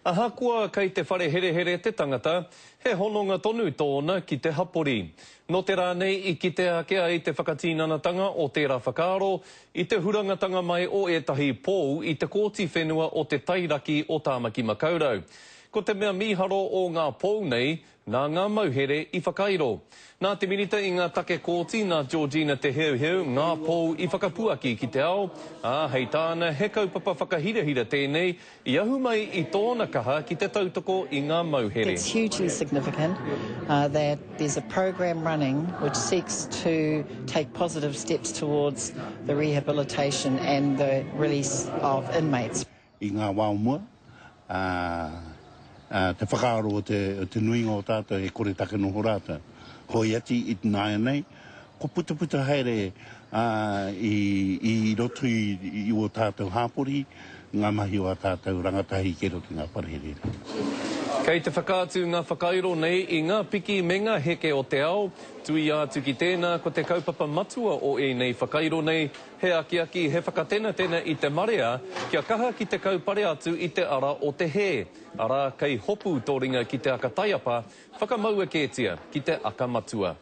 Ahakoa kei te whare herehere te tangata, he hononga tonu tōna ki te hapori. Nō te rā nei i kitea ake ai te whakatinanatanga o tērā whakaaro i te hurangatanga mai o ētahi pou i te Kōti Whenua o Te Tai Raki o Tāmaki Makaurau. Ko te mea mīharo o ngā pou nei, Nā ngā mauhere i whakairo. Nā te Minita i ngā Take Kōti, nā Georgina Te Heuheu, ngā pou i whakapuaki ki te ao, ā, hei tāna, he kaupapa whakahirahira tēnei i ahu mai i tōna kaha ki te tautoko i ngā mauhere. It's hugely significant that there's a program running which seeks to take positive steps towards the rehabilitation and the release of inmates. I ngā wā o mua, ā, te whakaaro o te, o te nuinga o tātou he koretake noho rātou. Hoi ati i te nāianei, kua putaputa haere, ā, i, i roto i, i ō tātou hāpori ngā mahi o ā tātou rangatahi kei roto i ngā whare herehere. Kei te whakaatu ngā whakairo nei i ngā piki me ngā heke o te ao. Tuia atu ki tēnā, ko te kaupapa matua o ēnei whakairo nei, He akiaki, he whakatenatena i te marea kia kaha ki te kaupare atu i te ara o te hē, arā, kei hopu tō ringa ki te aka taiapa, whakamaua kētia ki te aka matua.